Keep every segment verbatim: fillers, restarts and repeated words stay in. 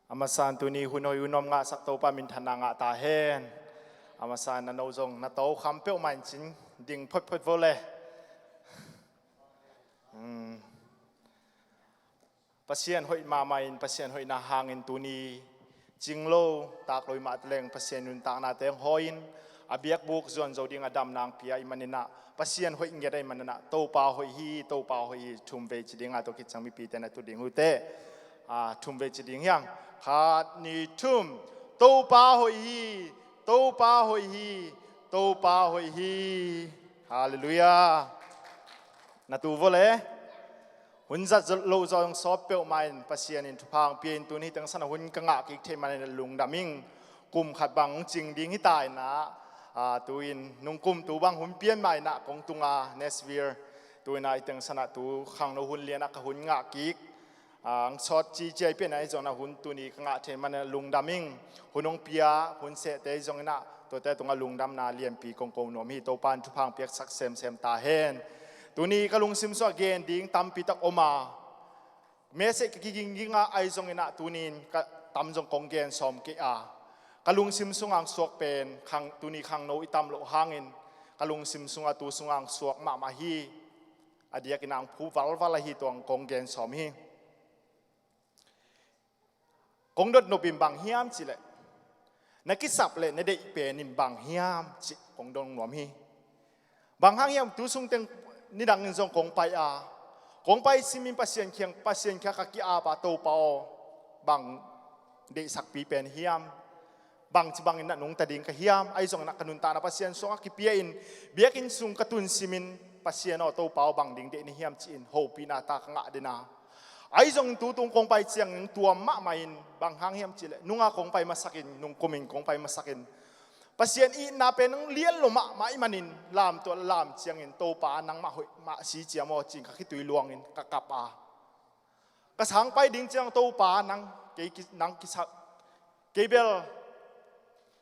A masa in tuni hun hoih hun nuam ngahsak Topa minthanna ngah ta hen. A masa in na no zong na to kham peuhmah in cing ding photphot vo le. Pasian hoih mahmah in, Pasian hoihna hangin tuni cing lo tak lo i mah teleng Pasian nuntaknate hong hawi in, a biakbuk zuan zo ding a damna hong pia i maninah, Pasian hoih ngiat a i maninah, Topa hoih hi, Topa hoih hi, thum vei ci dingah, tua khit ciang mipite na tu ding uh teh. Thum vei ci ding hiang. Khat, nih, thum. Topa hoih hi, Topa hoih hi, Topa hoih hi. Halleluiah. Na tu vo le. Hun zat loh zong sawt peuhmah in Pasian in thupha hong pia in, tuni hih teng sanah hun ka ngah kik thei manin lungdam ing. Kum khat bang hong cing ding hi ta inah, tu-in nungkum tu bang hun pian mah inah kong tunga Nashville, tu inah hih teng sanah tu khangno hun lianah ka hun ngah kik. Ang sawt ci ciai pian ahi zongin a hun tuni ka ngah thei manin lungdam ing. Hun hong pia hun sehte ahi zongin ah tuate tungah lungdamna lianpi kong ko nuam hi. Topa in thupha hong piaksak semsem ta hen. Tuni ka lungsim sungah gen ding tampi tak om a, message ka kigingging a, ahi zongin ah tuni in ka tam zong kong gen sawm kei a, ka lungsim sungah hong suak pen khang, tuni khangno i tam loh hangin ka lungsim sungah tu sungah hong suak mahmah hi. A diakin ah hong phu valval ahi, tua hong kong gen sawm hi. Kong dot nop in bang hiam cih leh, na kisap le na deih pen in bang hiam cih kong dong nuam hi. Bang hang hiam, tu sung teng nidang in zong kong pai a, kong pai simin Pasian kiang, Pasian kiang ka ki-ap a, Topa aw, bang deihsakpi pen hiam? Bangci bangin na nungta ding ka hiam? Ahi zongin ah ka nuntakna Pasian sungah kipia in, biakinn sung ka tun simin, Pasian aw, Topa aw, bang ding deih na hiam ci-in hopihna ta ka ngah den a. Ahi zongin tu tung kong pai ciangin tuam mahmah in, bang hang hiam cih leh nunga kong pai masakin, nungkumin kong pai masakin, Pasian itna pen hong lian lo mahmah i manin, lamtual a lam ciangin, Topa, nangmah hoih mah si ciam aw, ci-in ka khitui luangin ka kap a. Ka sang pai ding ciang, Topa, nang kei ki, nang kisa, kei bel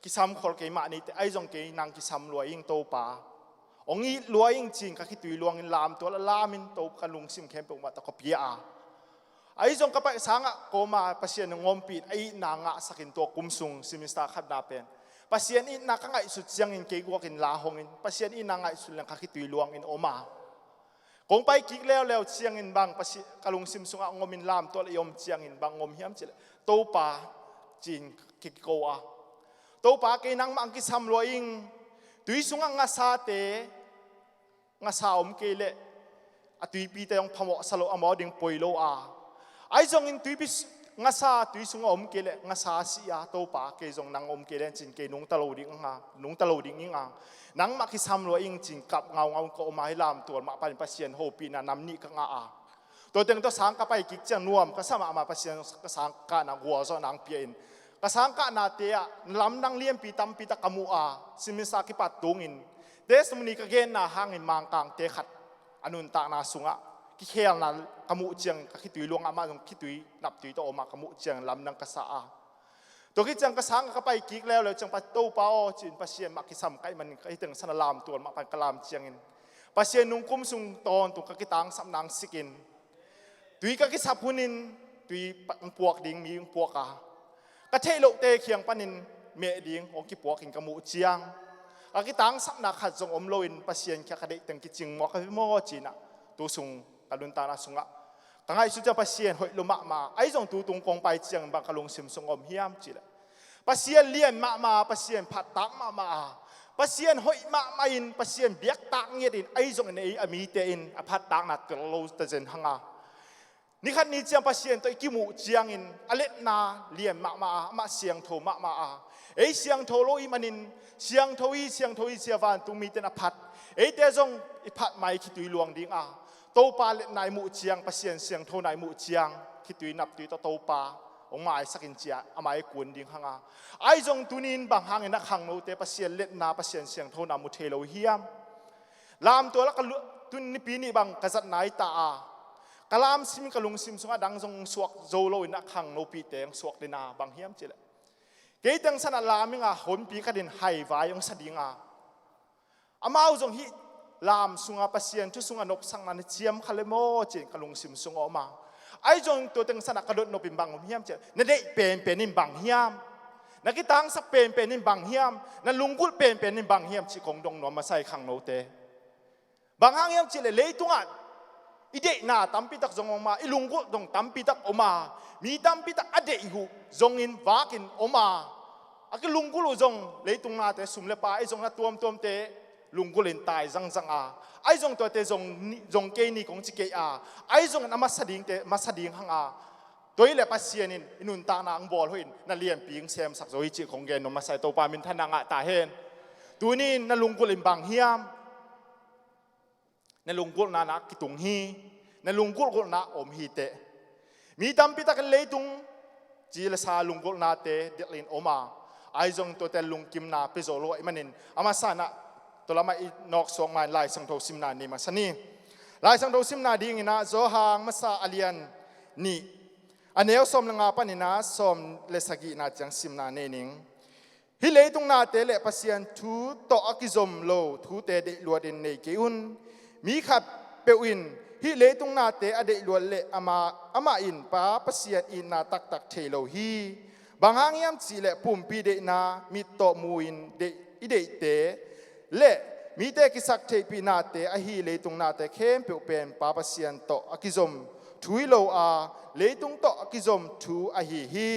kisam khol kei mah ni teh, ahi zong kei nang kisam lua ing, Topa. Hong it lua ing, ci-in ka khitui luangin lamtual a lamin, Topa, ka lungsim khempeuh mah tawh ka pia a. Ahi zong ka pai sangah kawma Pasian hong ompih in, a itna ngahsakin, tua kum sung semester khatna pen Pasian itna ka ngaihsut ciangin kei guakin la hongin, Pasian itna ngaihsut leng ka khitui luangin om a. Kong pai kik leuleu ciangin bang Pasi-, ka lungsim sungah hong om in, lamtual i om ciangin bang hong om hiam cih leh, Topa, ci-in kiko a. Topa, kei nangmah hong kisam lua ing. Tui sungah ngasate, ngasa om kei leh a tuipite hong phamawhsa lo, a mawh ding poi lo a. Ahi zongin tuipi s-, ngasa tui sungah om kei leh ngasa si a, Topa, kei zong nang om kei leh, ci-in kei nungta lo ding a, nungta lo ding ing a. Nangmah kisam lua ing, ci-in kap ngaungau ka om a, hih lamtual mah panin Pasian hopihna nam nih ka ngah a. Tua teng tawh sang ka pai kik ciang nuam ka sa mahmah, Pasian ka sang kahna gualzawhna hong pia in. Ka sang kahnate ah lamdang lianpi tampi tak ka mu a, semester kipat tungin testimony ka genna hangin Mangkangte khat a nuntakna sungah kikhelna ka muh ciangin ka khitui luang, amah zong khitui naptui tawh om a, ka muh ciangin lamdang ka sa a. Tua khit ciang ka sang ka pai kik leuleu ciang, Pa Topa aw, ci-in Pasian mah kisam ka hih manin, ka hih teng sanah lamtual mah pan ka lam ciangin Pasian nungkum sung tawntung ka kitangsapna hong sikin, tui ka kisap hunin tui pa-, hong puak ding mi hong puak a, ka theih lohte kiang panin meh ding hong kipuakin ka muh ciang, ka kitangsapna khat zong om loin Pasian kiang ka deih teng kicing maw, ka hi maw, ci-in ah tu sung ka nuntakna sungah ka ngaihsut ciang Pasian hoih lo mahmah. Ahi zong tu tung kong pai ciangin bang ka lungsim sung om hiam cih leh, Pasian lian mahmah, Pasian phattak mahmah a, Pasian hoih mahmah in, Pasian biaktak ngiat in, ahi zongin ei a mite in a phattakna tel lo ta zen hang a. Ni khat ni ciang Pasian tawh i kimuh ciangin a letna lian mahmah a, amah siangtho mahmah a, ei siangtho lo i hih manin, siangtho hi, siangtho hi, ci-a vantung mite in a phat, eite zong i phat mai khitui luang ding a, Topa letna i muh ciang, Pasian siangthona i muh ciang, khitui naptui tawh Topa hong maisak in, ci-a a mai kun ding hang a. Ahi zong tuni in bang hangin a khangnote Pasian letna, Pasian siangthona mu thei lo hiam? Lamtual ah ka lu-, tun nipi nih bang ka zat nai ta a, ka lam simin ka lungsim sungah dang zong suak zo loin a khangnopihte hong suak den a, bang hiam cih leh, kei teng sanah lam ing a, honpi khat in haivai hong sa ding a, amau zong hih lam sungah Pasian thu sungah nopsakna na ciam kha le maw, ci-in ka lungsim sungah om a. Ahi zong tua teng sanah ka dot nop in bang om hiam cih leh, na deih penpen in bang hiam? Na kitangsap penpen in bang hiam? Na lunggulh penpen in bang hiam cih kong dong nuam masa hi khangnote. Bang hang hiam cih leh leitungah i deihna tampi tak zong om a, i lunggulh zong tampi tak om a, mi tampi tak a deih uh zongin vakin om a, a kilunggulh uh zong leitung nate sum le pai ahi zong na tuamtuamte lunggulh in tai zangzang a, ahi zong tuate zong ni, zong kei ni kong ci kei a, ahi zongin a masa dingte masa ding hang a, tua hi leh Pasian in i nuntakna hong bawl hoih in na lianpi hong semsak zo hi cih kong gen nuam masa hi. Topa minthanna ngah ta hen. Tuni in na lunggulh in bang hiam? Na lunggulhna na kitung hi. Na lunggulhgulhna om hi teh. Mi tampi takin leitung ci le sa lunggulhnate diakin om a, ahi zong tuate lungkimna pia zo lo ahih manin a masa in ah tua lamah i nawk suak ma-in Lai Siangtho simna nei masa ni. Lai Siangtho simna dingin ah Johan masa a lian nih, a neu sawm le nga panin ah sawm le sagihna ciang simna nei ning. Hih leitung nate le Pasian thu tawh a kizom lo thute deihluat in nei kei un. Mi khat peuh in hih leitung nate a deihluat leh amah, amah in Pa Pasian itna taktak thei lo hi. Bang hang hiam cih leh pumpi deihna, mit tawh mu-in deih, i deihte le mite kisaktheihpihnate ahi leitung nate khempeuh pen Pa Pasian tawh a kizom thu hi lo a, leitung tawh a kizom thu ahi hi.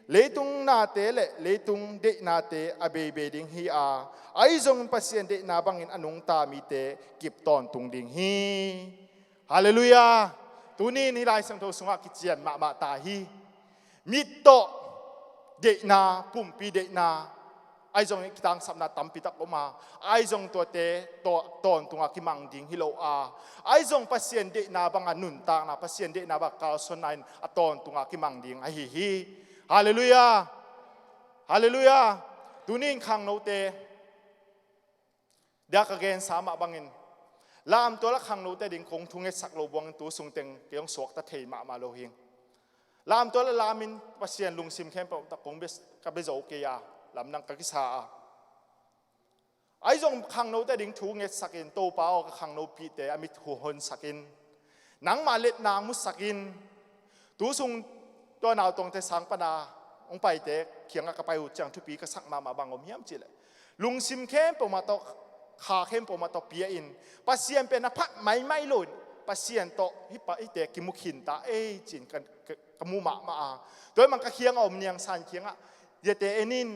Leitung nate le leitung deihnate a beibei ding hi a, ahi zongin Pasian deihna bangin a nungta mite kip tawntung ding hi. Halleluiah. Tuni in hih Lai Siangtho sungah kician mahmah ta hi. Mit tawh deihna, pumpi deihna, ahi zong kitangsapna tampi tak om a, ahi zong tuate taw-, tawntunga kimang ding hi lo a, ahi zong Pasian deihna banga nuntakna, Pasian deihna banga kalsuanna in a tawntunga kimang ding ahi hi. Halleluiah. Halleluiah. Tuni in khangnote dia ka gensa mah bangin lamtual a khangnote ding kong thungetsak lo buangin tu sungteng kei hong suakta thei mahmah lo hing. Lamtual a lamin Pasian lungsim khempeuh tak kong bia, ka bia zo kei a, lamdang ka kisa a. Ahi zong khangnote ding thungetsakin Topa aw ka khangnopihte a mit huhonsakin nangmah letna musak in. Tu sung tua nautawngte sang pana hong paite kiangah ka pai uh ciang thupi ka sak mahmah bang om hiam cih leh, lungsim khempeuh mah tawh, kha khempeuh mah tawh pia in, Pasian pen a phat maimai lo in, Pasian tawh hih pa, hihte kimu khin ta ei ci-in ka, ka, ka mu mahmah a. Tua ahih manin ka kiangah om niangsan kiangah ziate en in,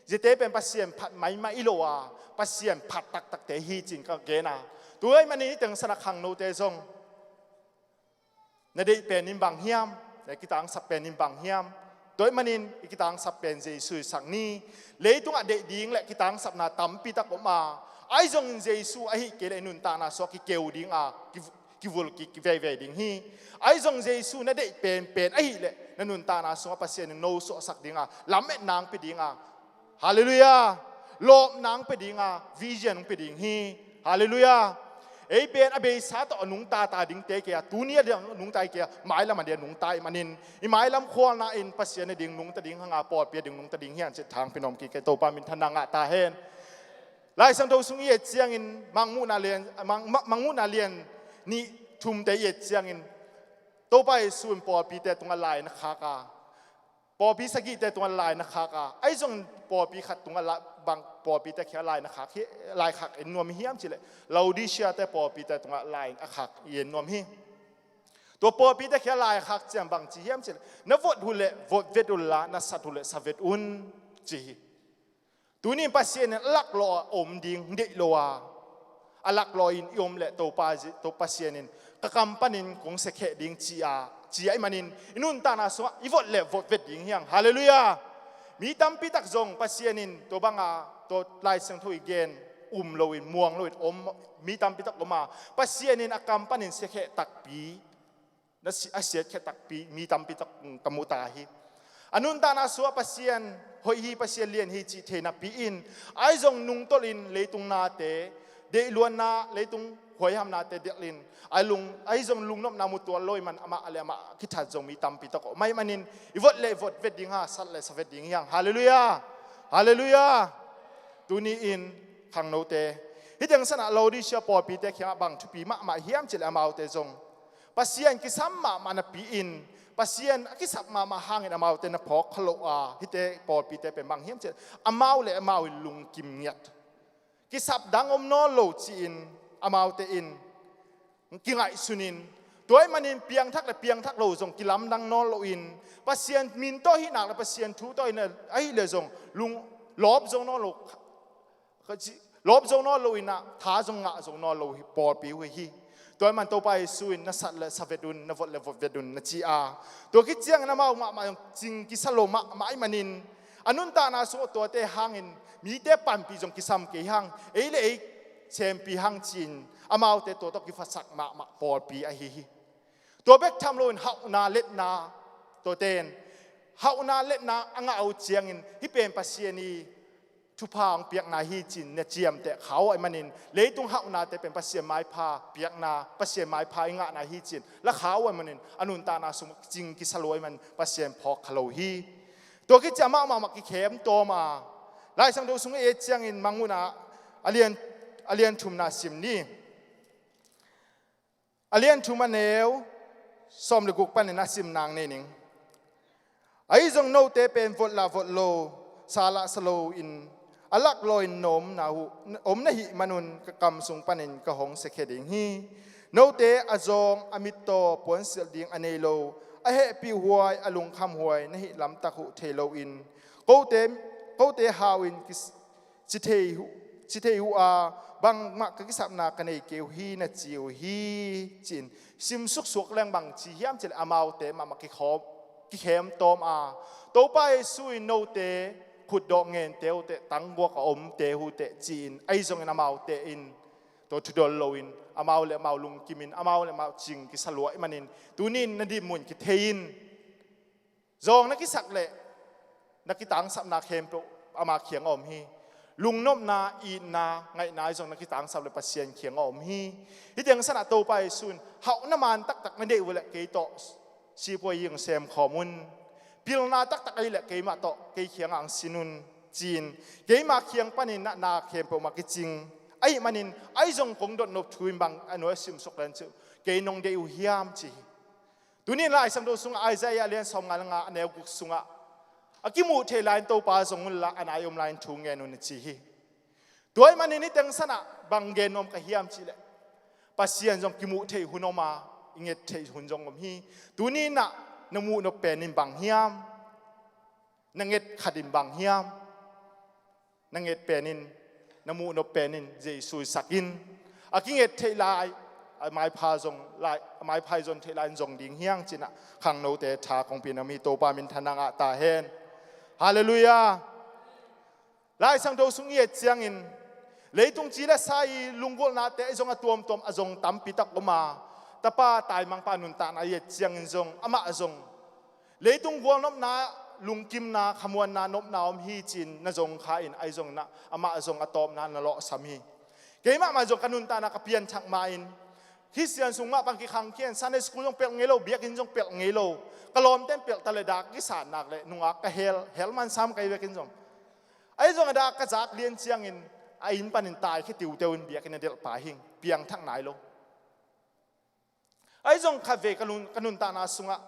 ziate pen Pasian phat maimai lo a, Pasian phat taktakte hi ci-in ka gen a. Tua ahih manin hih teng sanah khangnote zong na deih pen in bang hiam? Na kitangsap pen in bang hiam? Tua ahih manin i kitangsap pen Jesu hi sak ni. Leitungah deih ding le kitangsapna tampi tak om a, ahi zongin Jesu ahih kei leh i nuntakna sungah kikeu ding a, ki, kivul ki, kiveivei ding hi. Ahi zong Jesu na deih penpen ahih leh na nuntakna sungah Pasian in nosuahsak ding a, lametna hong pia ding a, Halleluiah. Lawpna hong pia ding a, vision hong pia ding hi. Halleluiah. Ei pen a beisa tawh a nungta ta dingte kei a, tuni a ding a nungta hi kei a, mailam a ding a nungta ahih manin i mailam khualna in Pasian a ding nungta ding hang a, pawlpi a ding nungta ding hi hang cih thangpi nuam kik kei. Topa minthanna ngah ta hen. Lai Siangtho sung i et ciangin Mangmuhna lian, Mang, Ma-, Mangmuhna lian nih thumte i et ciangin Topa Jesu in pawlpite tungah lai na khak a, pawlpi sagihte tungah lai na khak a, ahi zongin pawlpi khat tungah la, bang pawlpite kiangah lai na khak hi, lai khak en nuam hi hiam cih leh, Laodicea-te pawlpite tungah lai a khak en nuam hi. Tua pawlpite kiangah lai a khak ciang bang ci hiam cih leh, na vot uh leh vot vet un la, na sat uh leh sa vet un ci hi. Tuni in Pasian in a laklawh a om ding deih lo a, a laklawh in i om leh Topa, Topa Pasian in ka kam panin kong siakheh ding ci a, ci ahih manin i nuntakna sungah i vot le vot vet ding hi hang. Halleluiah. Mi tampi tak zong Pasian in tua banga tua Lai Siangtho i gen um loin, muang loin om mi tampi tak om a, Pasian in a kam panin siakheh takpi, na si-, a siakheh takpi mi tampi tak, mm, ka mu ta hi. A nuntakna sungah Pasian hoih hi, Pasian lian hi cih thei napi-in, ahi zong nungtolhin leitung nate, deihluatna, leitung huaihamnate diakin, ahi lung, ahi zong lungnopna mutual lo ahih man amah le amah kithat zong mi tampi tak om ahih manin, i vot le vot vet ding a, sat le sa vet ding hi hang. Halleluiah. Halleluiah. Tuni in khangnote, hih teng sanah Laodicea pawlpite kiangah bang thupi mahmah hiam cih leh amaute zong Pasian kisam mahmah napi-in, Pasian a kisap mahmah hangin amaute na phawk kha lo a, hihte pawlpite pen bang hiam cih leh amau le amau in lungkim ngiat, kisap dang om nawn lo ci-in amaute in kingaihsunin, tua ahih manin piangthak le piangthak lo zong kilamdang nawn loin, Pasian min tawh hih nak le Pasian thu tawh hih nak ahih le zong lung lawp zo nawn lo, lawp zo nawn lo in ah, tha zong ngah zo nawn lo hi pawlpi uh hi. Tua ahih man Topa Jesu in, "Na sat le sa vet un, na vot le vot vet un," na ci a, tua khit ciangin amau mahmah zong cing kisa lo mahmah ahih manin, a nuntakna sungah tuate hangin mite panpih zong kisam kei hang, ei le ei sempi hang ci-in amaute tua tawh kifasak mahmah pawlpi ahi hi. Tua bek tham loin hauhna letna, tuate in hauhna letna a ngah uh ciangin, hih pen Pasian i thupha hong piakna hi ci-in na ciamteh kha uh ahih manin, leitung hauhnate pen Pasian maipha piakna, Pasian maipha i ngahna hi ci-in la kha uh ahih manin, a nuntakna sung cing kisa lo ahih manin Pasian phawk kha lo hi. Tua khit ciang amau mahmah kikhem tawm a, Lai Siangtho sung i et ciangin Mangmuhna a lian, a lian thumna sim ni. A lian thum a neu sawm le guk panin a sim nang nei ning. Ahi zong note pen vot lah vot lo, sa lah sa lo in a laklawh in na om na uh, om na hih manun ka kam sung panin ka hong siakhia ding hi. Note a zawng a mittaw puansilh ding a nei lo, a hehpihhuai a lungkhamhuai na hih lamtak uh thei loin, kote, kote hau in kis-, ci thei uh, ci thei uh a, bangmah ka kisapna ka nei kei uh hi na ci uh hi, ci-in sim suksuak leng bang ci hiam cih leh amaute mahmah kikhawm, kikhem tawm a, Topa Jesu in note khutdawh ngente uh teh, tangguak a omte uh teh ci-in, ahi zongin amaute in tua thudol loin amau le amau lungkimin, amau le amau cing kisa lo ahih manin, tuni in na dinmun kithei in, zawng na kisak leh na kitangsapna khempeuh ama kiang a om hi. Lungnopna, itna, ngaihna ahi zong na kitangsap leh Pasian kiang a om hi. Hih teng sanah Topa Jesu in, "Hauhna man taktak na deih uh leh kei tawh sipuai hong semkhawm un. Pilna taktak ahih leh keimah tawh kei kiangah hong sin un," ci-in, keima kiang panin na, na khempeuh mah kicing. Ahih manin, ahi zong kong dotnop thu in bang a nuai a simsuk len cih uh, kei nong deih uh hiam ci hi. Tuni in Lai Siangtho sungah Isaiah a lian sawmnga le nga a neu guk sungah, "A kimuh theih lai-in Topa zong unla, a nai om lai-in thu ngen un," a ci hi. Tua ahih manin hih teng sanah bang gen nuam ka hiam cih leh, Pasian zong kimuh theih hun om a, i nget theih hun zong om hi. Tuni in ah na muh nop pen in bang hiam? Na nget khat in bang hiam? Na nget pen in, na muh nop pen in Jesu i sak in. A kinget theih lai, a maipha zong lai, a maipha i zon theih lai in zong ding hi hang ci-in ah khangnote tha kong pia nuam hi. Topa minthanna ngah ta hen. Halleluiah. Lai Siangtho sung i et ciangin, leitung ci le sa i lunggulhnate ahi zong a tuamtuam a zong tampi tak om a, tapa taimangpa nuntakna i et ciangin zong, amah zong leitung gualnopna, lungkimna, khamuanna, nopna om hi ci-in na zong kha in, ahi zongin ah amah zong a tawpna na lawhsam hi. Keimah mah zong ka nuntakna ka pianthak ma-in, Khristian sung mah bang kikhangkhia in, Sunday school zong pelh ngei lo, biakinn zong pelh ngei lo. Ka lawmte in pelh ta leh dak kisat nak leh nungak ka hel, hel man sam ka hi vekin zong. Ahi zong a dak ka zak lian ciangin a inn panin taikhia tiuteu in biakinn a delh pah hi ing, piangthak nai lo. Ahi zong khatvei ka nun, ka nuntakna sungah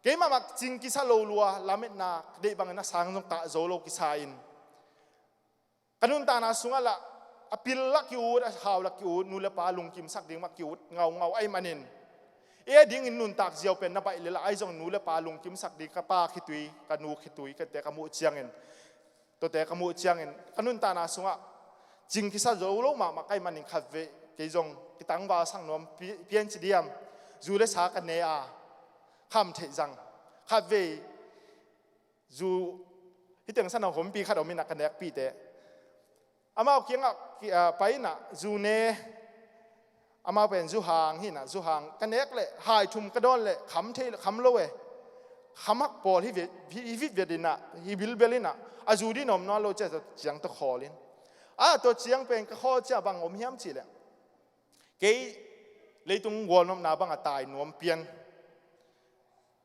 keimah mah cing kisa lo lua, lametna ka deih bangin a sang zong kah zo lo kisa in, ka nuntakna sungah lah a pil lah ki-ut, a hau lah ki-ut, nu le pa lungkimsak ding mah ki-ut ngaungau ahih manin, ei a dingin nuntak ziau pen na baih leh lah, ahi zong nu le pa lungkimsak ding, ka pa khitui, ka nu khitui, kate ka muh ciangin, tuate ka muh ciangin, ka nuntakna sungah cing kisa zo lo mahmah ka hih manin khatvei kei zong kitangvalsak nuam, pi-, pian ci diam, zu le sa ka ne a, kham theih zang. Khatvei zu, hih teng sanah hompi khat om in ah, ka nekpihte amau kiangah ki, ah, pai in ah, zu ne, amau pen zu hang hi in ah, zu hang ka nek leh hai thum ka dawn leh kham thei, kham lo e. Kham hak pawl hi ve, hi, hi vit vet in ah, hi bilbel in ah, a zu ding om nawn lo ci-a, tua ciang tawh khawl in. A, tua ciang pen ka khawl ciang bang om hiam cih leh, kei leitung gualnopna bang a tai nuam pian.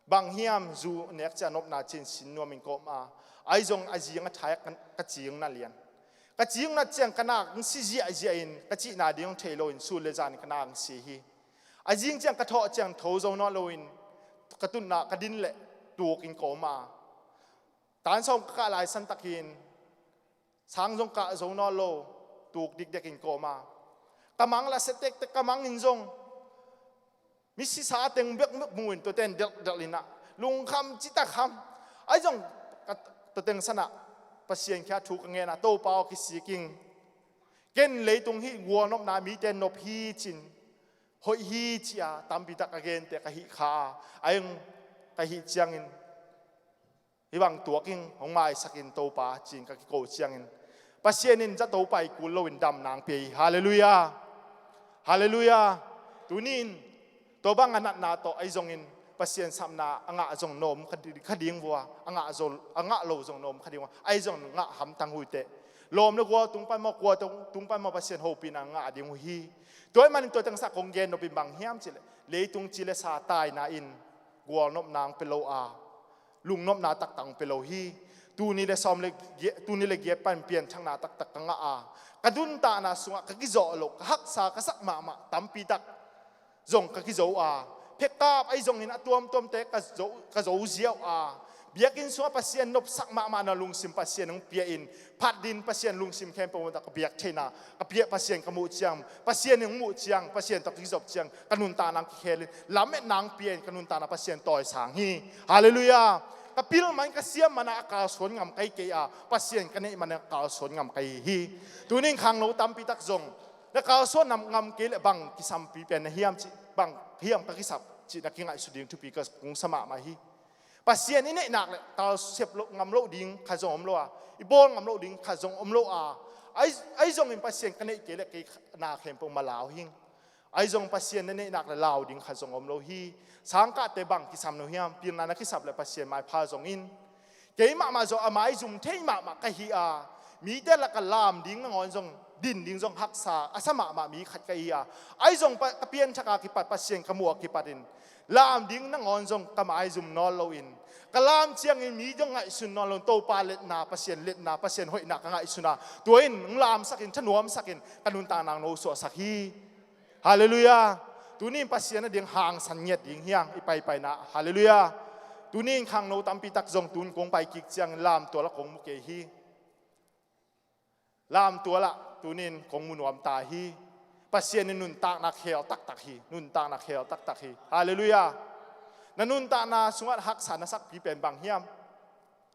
Bang hiam, zu nek ciang nopna ci-in sin nuamin ka om a, ahi zong a zing a thai ah ka, ka cing na lian. Ka cing na ciang ka nak hong si ziahziah in, ka cihna ding hong thei loin sun le zan in ka nak hong si hi. A zing ciang ka thawh ciang tho zo nawn loin ka tutna ka din leh tuk in ka om a, tan sawm ka kah lai san takin sang zong kah zo nawn lo, tuk dikdek in ka om a, ka mang lah sia tektek, ka mang in zong misi sa teng bekbek mu in tuate in delhdelh in ah lungkham citak kham. Ahi zong ka tuateng san ah Pasian kiang thu ka ngen a, Topa aw, kisik ing. Ken leitung hih gualnopna mite nop hi cin, hoih hi ci-a tampi tak a gente ka hih kha a, ahi zong ka hih ciangin hih bang tuak ing, hong maisak in Topa, ci-in ka kiko ciangin Pasian in zato pai kul loin damna hong pia hi. Halleluiah. Halleluiah. Tuni in tua bang a natna tawh ahi zongin Pasian sapna a ngah zong na om kha di-, kha ding uh a, a ngah zo, a ngah lo zong na om kha ding uh a, ahi zong ngah hamtang uh hi teh. Lawm le gual tung pan maw, kua tung, tung pan maw, Pasian hopihna ngah ding uh hi. Tua ahih manin tua teng sang kong gen nop in bang hiam cih leh, leitung ci le sa taina in gualnopna hong pia lo a, lungnopna taktak hong pia lo hi. Tuni le sawm le giat, tuni le giat pan pianthakna taktak ka ngah a, ka nuntakna sungah ka kizawh loh, ka haksa ka sak mahmah tampi tak zong ka kizo a, phetkap ahi zongin a tuamtuamte ka zo, ka zo ziau a, biakinn sungah Pasian nopsak mahmahna lungsim Pasian hong pia in, phat din Pasian lungsim khempeuh ka biak theihna, ka biak Pasian ka muh ciang, Pasian in hong muh ciang, Pasian tawh ka kizop ciang, ka nuntakna hong kikhel in, lametna hong pia in, ka nuntakna Pasian tawisang hi. Halleluiah. Ka pil man, ka siam man a kalsuan ngam ka hi kei a, Pasian ka neih man a kalsuan ngam ka hi hi. Tuni in khangno tampi tak zong na kalsuan ngam, ngam kei leh bang kisampi pen na hiam cih, bang hiam ka kisap cih na kingaihsut ding thupi ka kong sa mahmah hi. Pasian i neih nak leh kalsuan ngam loh ding khat zong om lo a, i bawl ngam loh ding khat zong om lo a, ahi, ahi zongin Pasian ka neih kei leh kei na khempeuh ma lau hing. Ahi zong Pasian na neih nak leh lau ding khat zong om lo hi. Sangkahte bang kisam lo hiam? Pilna na kisap leh Pasian maipha zong in. Kei mahmah zong a maizum thei mahmah ka hi a, mite lakah lam ding nangawn zong, din ding zong haksa a sa mahmah mi khat ka hi a, ahi zong pa, ka pianthak a kipat, Pasian ka muh a kipat in lam ding nangawn zong ka maizum nawn loin, ka lam ciangin mi zong ngaihsun nawn loin, Topa letna, Pasian letna, Pasian hoihna ka ngaihsun a, tua in hong lamsak in, thanuamsak in, ka nuntakna hong nosuahsak hi. Halleluiah. Tuni in Pasian a ding hangsan ngiat ding hi hang i paipaina. Halleluiah. Tuni in khangno tampi tak zong tun kong pai kik ciangin lamtual a kong mu kei hi. Lamtual ah tuni in kong mu nuam ta hi. Pasian in nuntakna khel taktak hi. Nuntakna khel taktak hi. Halleluiah. Na nuntakna sungah haksa na sakpi pen bang hiam?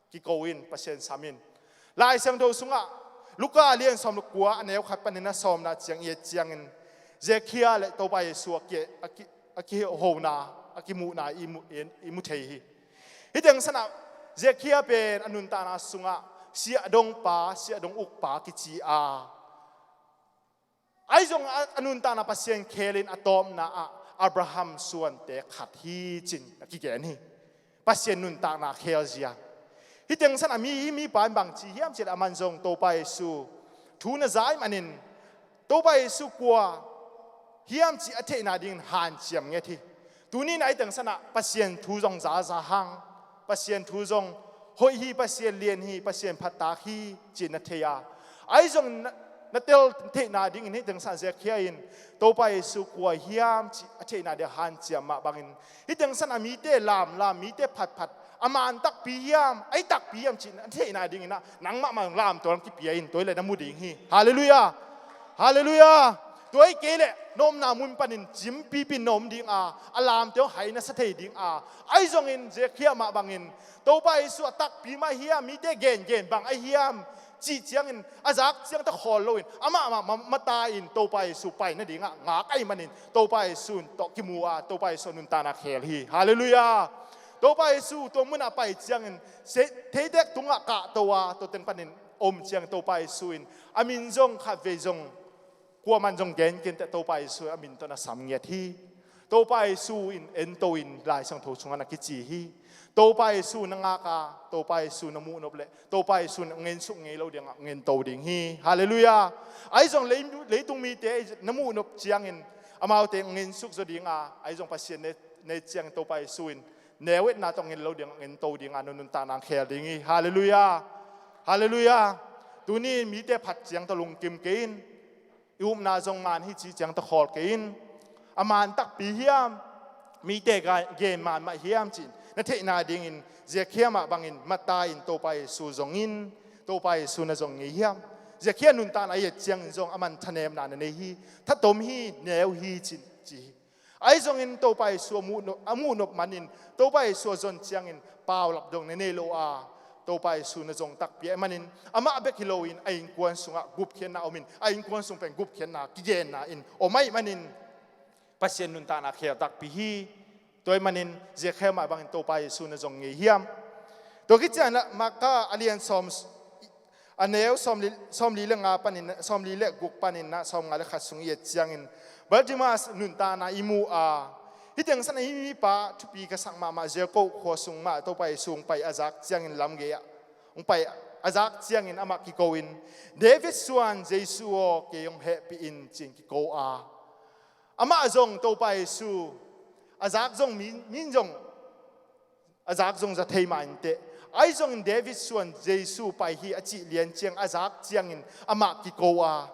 Kiko in, Pasian sam in. Lai Siangtho sungah Luka lian sawm le kua, a neu khat panin a sawmna ciang i et ciangin Zekhia le Topa Jesu a ki, a ki, a kihona, a kimuhna i mu, i, i mu thei hi. Hih teng sanah Zekhia pen a nuntakna sungah siahdongpa, siahdong ukpa kici a, ahi zong a, a nuntakna Pasian khelin a tawpna ah Abraham suante khat hi cin a kigen hi. Pasian nuntakna khelzia. Hih teng sanah mi, hih mipa in bang ci hiam cih leh aman zong Topa Jesu thu na za ahih manin Topa Jesu kua hiam cih a theihna dingin hanciam nget hi. Tuni in ahi teng sanah Pasian thu zong zaza hang, Pasian thu zong hoih hi, Pasian lian hi, Pasian phattak hi, ci-in na thei a. Ahi zong na, na tel theihna dingin hih teng sanah Zekhia in Topa Jesu kua hiam cih a theihna ding hanciam mah bangin hih teng sanah mite lamlam, mite phatphat, a man takpi hiam, a hi takpi hiam cih na theihna dingin ah nangmah mah lamtual kipia in, tua hi leh na mu ding hi. Halleluiah. Halleluiah. Tua hi kei leh na omna mun panin cimpipin na om ding a, a lamte hong hai na sa thei ding a. Ahi zongin Zekhia mah bangin Topa Jesu a takpi mah hiam, mite gengen bang ahi hiam cih ciangin a zak ciang tawh khawl loin amah mah ma, mata in Topa Jesu pai nadingah ngak ahih manin Topa Jesu tawh kimu a, Topa Jesu a nuntakna khel hi. Halleluiah. Topa Jesu tua munah pai ciangin se, theitek tungah kahto a, tua teng panin om ciangin Topa Jesu in a min zong khatvei zong kuaman zong gen kei inteh, Topa Jesu a min tawh na sam ngiat hi. Topa Jesu in ento in Lai Siangtho sungah na kici hi. Topa Jesu na ngak a, Topa Jesu na muhnop leh Topa Jesu in a ngensuk ngei lo dingah ngento ding hi. Halleluiah. Ahi zong lei, leitung mite na muhnop ciangin amaute ngensuk zaw ding a, ahi zong Pasian ne, ne ciangin Topa Jesu in neu etna tawh ngen lo dingah ngento ding a, na nuntakna khel ding hi. Halleluiah. Halleluiah. Tuni in mite phat ciang tawh lungkim kei in, i upna zong man hi cih ciang tawh khawl kei in. a man takpi hiam, mite ga-, gen man mah hiam ci-in na theihna dingin, Zekhia mah bangin mata in Topa Jesu zong in, Topa Jesu na zong ngei hiam? Zekhia nuntakna i et ciangin zong a man thanemna na nei hi, thatom hi, neu hi ci-in ci hi. Ahi zongin Topa Jesu a muh nop, a muh nop manin Topa Jesu a zon ciangin paulap dong na nei lo a, Topa Jesu na zong takpi ahih manin amah bek hi loin a innkuan sungah gupkhiatna omin, a innkuan sung pen gupkhiatna kigenna in om ahih manin Pasian nuntakna khel takpi hi. Tua ahih manin Zekhia mah bangin Topa Jesu na zong ngei hiam? Tua khit ciangin Marka a lian sawm, a neu sawmli, sawmli le nga panin, sawmli le guk panin ah sawmnga le khat sung i et ciangin Bartimaeus nuntakna i mu a, hih teng san ah hih mipa thupi ka sak mahmah, Jericho khua sung mah Topa Jesu hong pai a zak ciangin lam gei ah hong pai a zak ciangin amah kiko in, David suan Jesu aw, kei hong hehpih in ci-in kiko a, amah zong Topa Jesu a zak zong mi, min zong a zak zong za thei mah inteh. Ahi zongin David suan Jesu pai hi a cih lian ciang a zak ciangin amah kiko a,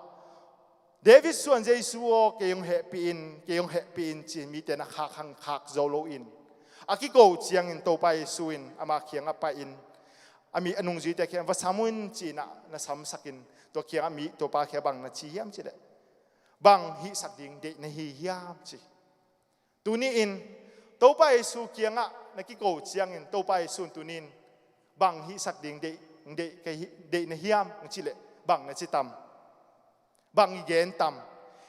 David suan Jesu aw, kei hong hehpih in, kei hong hehpih in ci-in mite na khak hang khak zo loin a kiko ciangin Topa Jesu in amah kiangah pai-in a mi a nungzuite kiangah va sam un ci-in ah na samsak in, tua kiangah mi, Topa kiangah bang na ci hiam cih leh, bang hihsak ding deih na hi hiam ci. Tuni-in Topa Jesu kiangah na kiko ciangin Topa Jesu in tuni-in bang hihsak ding deih, deih, ka hi, deih na hiam hong cih leh bang na ci tam? Bang i gen tam?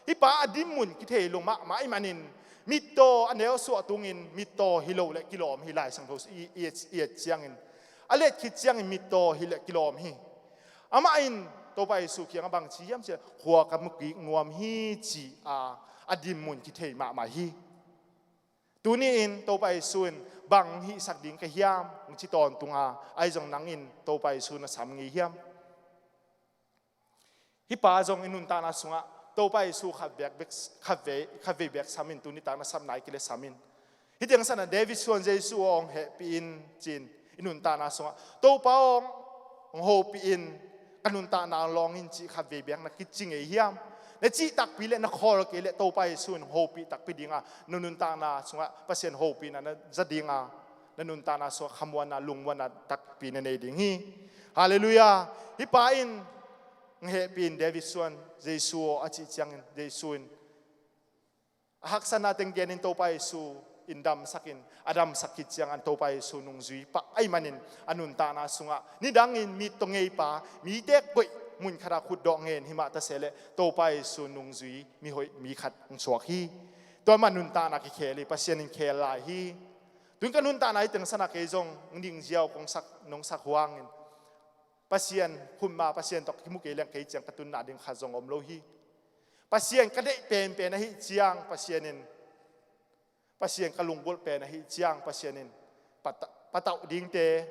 Hih pa a dinmun kithei lo mahmah ahih manin mittaw a neu suah tungin mittaw hi lo leh kilawm hi, Lai Siangtho i, i, i et ciangin a let khit ciangin mittaw hi leh kilawm hi. Amah in Topa Jesu kiangah bang ci hiam cih leh, khua ka mu kik nuam hi ci a, a dinmun kithei mahmah hi. Tuni-in Topa Jesu in bang hihsak ding ka hiam hong ci tawntung a, ahi zong nang in Topa Jesu na sam ngei hiam? Hih pa zong i nuntakna sungah Topa Jesu khat vei bek, khat vei, khat vei bek sam in, tuni tak na sam nai kei leh sam in. Hih teng san ah David suan Jesu aw, hong hehpih in ci-in i nuntakna sungah, Topa aw, hong hopih in, ka nuntakna lawng in ci khat vei bek na kici ngei hiam? Na cih takpi leh na khawl kei leh Topa Jesu in hong hopih takpi ding a, na nuntakna sungah Pasian hopihna na za ding a, na nuntakna sungah khamuanna, lungmuanna takpi na nei ding hi. Halleluiah. Hih pa in hong hehpih in, David suan Jesu aw a cih ciangin Jesu in a haksatna teng genin Topa Jesu in damsak in, a damsak khit ciangin Topa Jesu nungzui pah ahih manin a nuntakna sungah nidangin mittaw ngeipa, mite koih mun khatah khutdawh ngen hi mah ta se leh Topa Jesu nungzui mi hoih mi khat hong suak hi. Tua mah nuntakna kikhel hi, Pasian in khel lai hi. Tun ka nuntakna hih teng san ah kei zong hong ding ziau kong sak, nong sak huangin Pasian, hun ma Pasian tawh kimu kei leng kei ciang ka tunna ding khat zong om lo hi. Pasian ka deih penpen ahih ciang Pasian in, Pasian ka lunggulh pen ahih ciang Pasian in pata-, patauh dingte,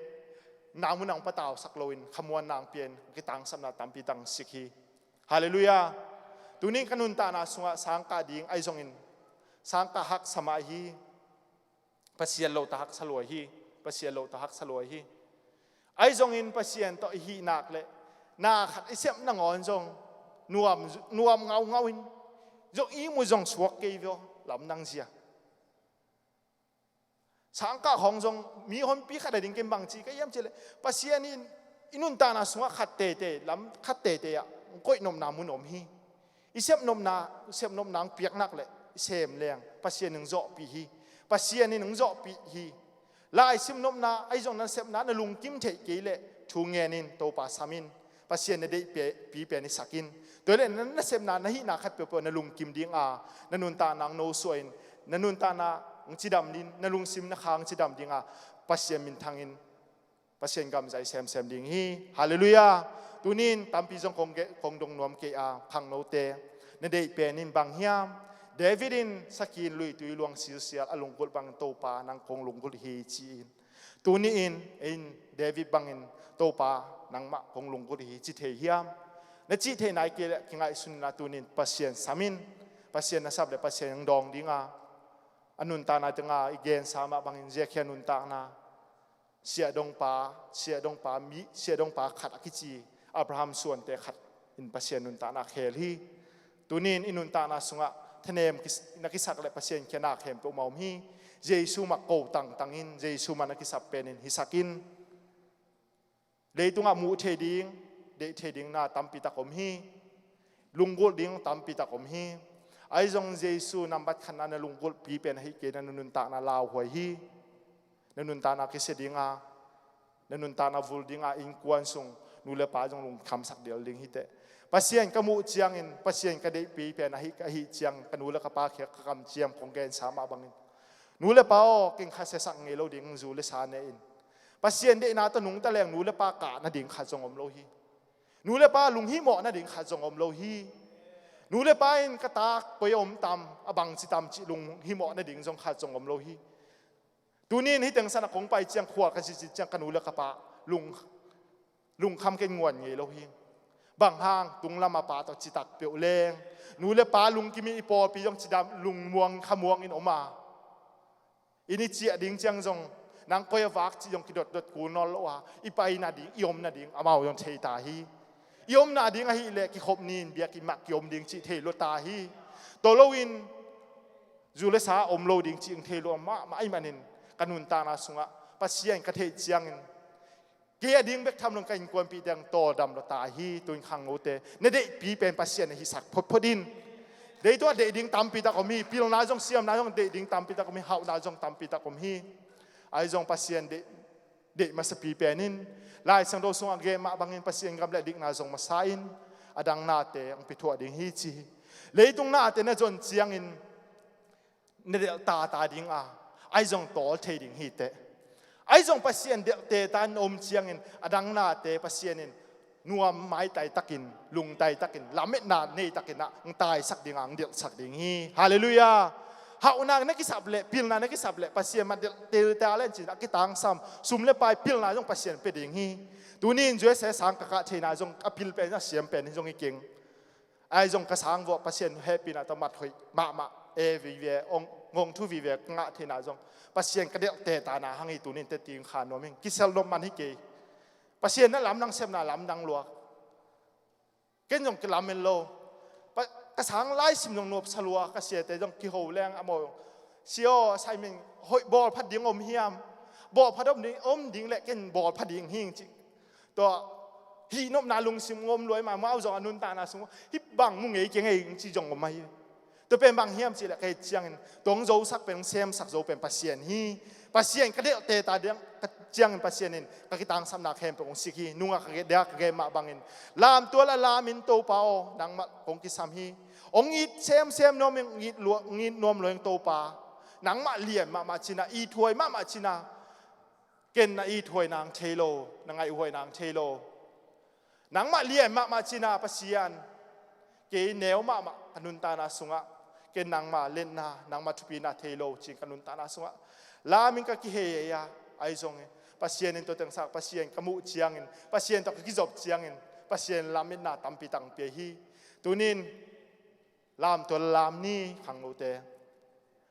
nang mun ah hong patausak loin khamuanna hong pia-in kitangsapna tampi tang sik hi. Halleluiah. Tuni-in ka nuntakna sungah sangkah ding ahi zongin sangkah haksa mah hi. Pasian lo ta haksa lua hi. Pasian lo ta haksa lua hi. Ahi zongin Pasian tawh i hih nak leh na khat i sep nangawn zong nuam, nuam ngaungau in, zong ihmu zong suak kei veh aw, lamdang zia. Sangkah khawng zong mi honpi khat a ding ken bang ci ka hiam cih leh, Pasian in i nuntakna sungah khat teitei, lam khat teitei ah hong koih nopna mun om hi. I sep nopna, sep nopna hong piak nak leh i sem leng Pasian in hong zawhpih hi. Pasian in hong zawhpih hi. Lai sim nopna ahi zong na sepna na lungkim theih kei leh thu ngen in, Topa sam in, Pasian na deih pe-, pi pen i sak in. Tua leh na, na sepna na hihna khat peuhpeuh na lungkim ding a, na nuntakna hong nosuah in, na nuntakna hong cidam ding, na lungsim na kha hong cidam ding a, Pasian minthang in Pasian gam zai semsem ding hi. Halleluiah. Tuni-in tampi zong kong ge-, kong dong nuam kei a, khangnote, na deih pen in bang hiam? David in sakhi in luitui luang silsial a lunggulh bangin Topa nang kong lunggulh hi ci-in, tuni-in ei in David bangin Topa nangmah kong lunggulh hi ci thei hiam? Na cih theih nai kei leh kingaihsun in la, tuni-in Pasian sam in. Pasian na sap leh Pasian hong dawng ding a, a nuntakna teng a i gensa mah bangin Zekhia nuntakna, siahdongpa, siahdongpa mi, siahdongpa khat a kici Abraham suante khat in Pasian nuntakna khel hi. Tuni-in i nuntakna sungah thanem kis-, na kisak le Pasian kiang na khempeuh mah om hi. Jesu mah ko tangtang in, Jesu mah na kisap pen in hisak in. Leitungah muh thei ding, deih thei ding na tampi tak om hi. Lunggulh ding tampi tak om hi. Ahi zong Jesu nambat khatna na lunggulhpi pen ahi kei na nuntakna lauhuai hi. Na nuntakna kisia dinga, na nuntakna vul dinga innkuan sung nu le pa zong lungkhamsak del ding hi teh. Pasian ka muh ciangin, Pasian ka deihpi pen ahi, ahi ciang ka nu le ka pa khia ka kamciam kong gensa mah bangin, nu le pa aw, keng kha siasak ngei lo ding, zu le sa ne in. Pasian deihna tawh nungta leng nu le pa kah nading khat zong om lo hi. Nu le pa lunghimawh nading khat zong om lo hi. Nu le pa in ka ta koi a om tam, a bangci tam cih lunghimawh nading zong khat zong om lo hi. Tunin hih teng san a kong pai ciang, khua ka zizin ciang ka nu le ka pa lung, lungkham ken nguan ngei lo hi. Bang hang, tunglam a pa tawh citak peuh leng, nu le pa lungkim in i pawlpi zong cidam lungmuang khamuang in om a, inn i ciah ding ciang zong nang koi a vak cih zong kidotdot kul nawn lo a, i pai nading, i om nading amau zong thei ta hi. I om nading ahih leh kikhop ni in biakinn mah kiom ding cih thei lo ta hi. Tua loin zu le sa om lo ding cih thei lo mahmah ahih manin ka nuntakna sungah Pasian ka theih ciangin kei a ding bek tham lo in ka innkuanpih teng tawldam lo ta hi. Tuin khangnote, na deihpi pen Pasian a hisak photphot in. Deih tua deih ding tampi tak om hi. Pilna zong, siamna zong deih ding tampi tak om hi. Hauhna zong tampi tak om hi. Ahi zong Pasian deih, deih masapi pen in Lai Siangtho sungah gen mah bangin Pasian gam le dikna zong masa in, a dang nate hong pia thuah ding hi ci hi. Leitung nate na zon ciangin na delh tata ding a, ahi zong tawl thei ding hi teh. Ahi zong Pasian delhte ta in om ciangin a dang nate Pasian in nuam maitai takin, lungtai takin, lametna nei takin ah hong taisak ding a, hong delhsak ding hi. Halleluiah. Hauhna na kisap leh, pilna na kisap leh Pasian mah delhte ta leh cin a kitangsam, sum le pai, pilna zong Pasian pia ding hi. Tunin U S A sang ka kah theihna zong a pil pen a siam pen hi zong hi keng. Ahi zong ka sang vuah Pasian hehpihna tawh mat hoih mahmah e vive, ong, ngong thu vive ka ngah theihna zong Pasian ka delhte tana hang hi. Tunin teh ting kha nuam hing, kisel nuam man hi kei. Pasian na lamdang sepna lamdang lua. Ken zong kilamen lo. Pa, ka sang lai sim zong nuapsa lua, ka siate zong kiho leng a maw. Sia aw, Simon, hoih bawlphat ding om hiam? Bawlphat om ding, om ding leh ken bawlphat ding hing ci. Tua hih nopna lungsim ngom luai mah, mau zong a nuntakna sung hih bang mu ngei kei ngei ci zong ngom ahi. Tua pen bang hiam cih leh ka hih ciangin tua hong zosak pen, hong semsak zo pen Pasian hi. Pasian ka delhte ta ding ka ciangin Pasian in ka kitangsapna khempeuh hong sik hi. Nungah ka dia ka gen mah bangin, lamtual a lamin Topa aw, nangmah kong kisam hi. Hong it semsem nuam ing, hong it lua, hong it nuam lua ing Topa. Nangmah lian mahmah cina, ithuai mahmah cina. Ken na ithuai nang thei lo, na ngaihhuai nang thei lo. Nangmah lian mahmah cina Pasian. Kei neu mahmah ka nuntakna sungah, ken nangmah lenna, nangmah thupina thei lo cin ka nuntakna sungah lamin ka kihei a, ahi zongin Pasian in tua teng sak, Pasian ka muh ciangin, Pasian tawh ka kizop ciangin Pasian lametna tampi tak pia hi. Tunin lamtual lam ni khangnote.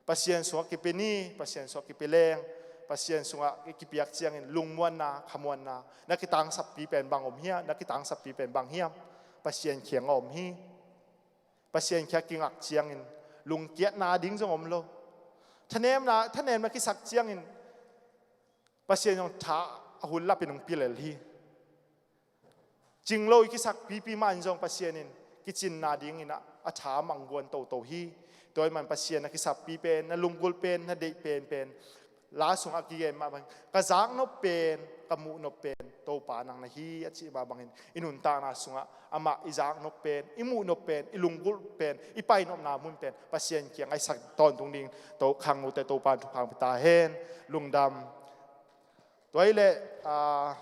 Pasian sungah kipia ni, Pasian sungah kipia leng, Pasian sungah kipiak ciangin lungmuanna, khamuanna, na kitangsappi pen bang om hiam, na kitangsappi pen bang hiam? Pasian kiangah om hi. Pasian kiangah kingak ciangin lungkiatna ding zong om lo. Thanemna, thanemna kisak ciangin Pasian zong tha a hun lapin hong pilel hi. Cing lo i kisakpipi mah in zong Pasian in kicinna dingin a, a tha mangguan toto hi. Tua ahih man Pasian na kisakpi pen, na lunggulh pen, na deih penpen, la sungah kigen mah bangin, ka zaknop pen, ka muhnop pen Topa nang na hi a cih mah bangin i nuntakna sungah amah i zaknop pen, i muhnop pen, i lunggulh pen, i painopna mun pen Pasian kiangah i sak tawntung ding, to khangnote Topa in thupha pia ta hen. Lungdam. Tua ahih leh, ah,